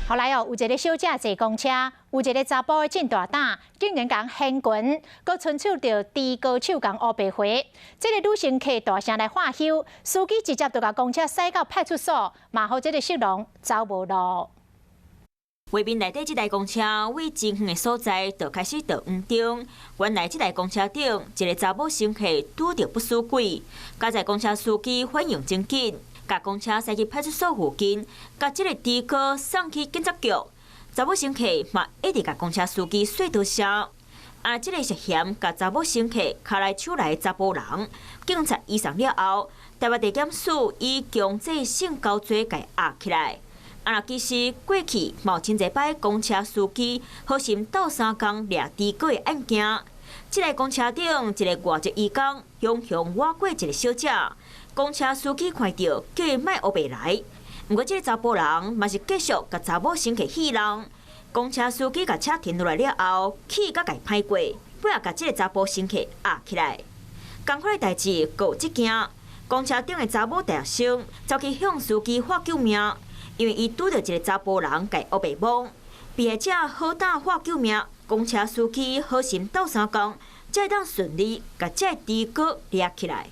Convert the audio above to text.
後來哦，有一个小姐坐公車，有一个查埔的真大膽，竟然共掀裙，閣伸手著豬哥手共烏白回。這个女乘客大聲來喝休，司機直接就共公車駛到派出所，嘛予這个色狼走無路。畫面內底這台公車位真遠的所在就開始著黃燈，原來這台公車頂一个查某乘客拄著不死鬼，佳哉公車司機反應真緊，共公車駛去派出所附近，共這个豬哥送去警察局。查某乘客嘛一直共公車司機說多謝。啊，這个涉嫌共查某乘客跤來手來的查埔人，警察移送了後，台北地檢署以強制性交罪共押起來。啊，其實過去嘛有真濟擺公車司機好心鬥相共掠豬哥的案件。這台公車頂一个外籍移工，雄雄倚過一个小姐，公車司機看著叫伊莫烏白來。毋過這个查埔人嘛是繼續共查某乘客戲弄。公車司機共車停落來了後，氣閣共伊歹過，尾仔共這个查埔乘客押起來。仝款的代誌閣有這件，公車頂的查某大學生走去向司機喊救命。因為伊拄著一个查埔人共烏白摸，被害者好膽喊救命，公車司機好心鬥相共，才會當順利共這个豬哥掠起來。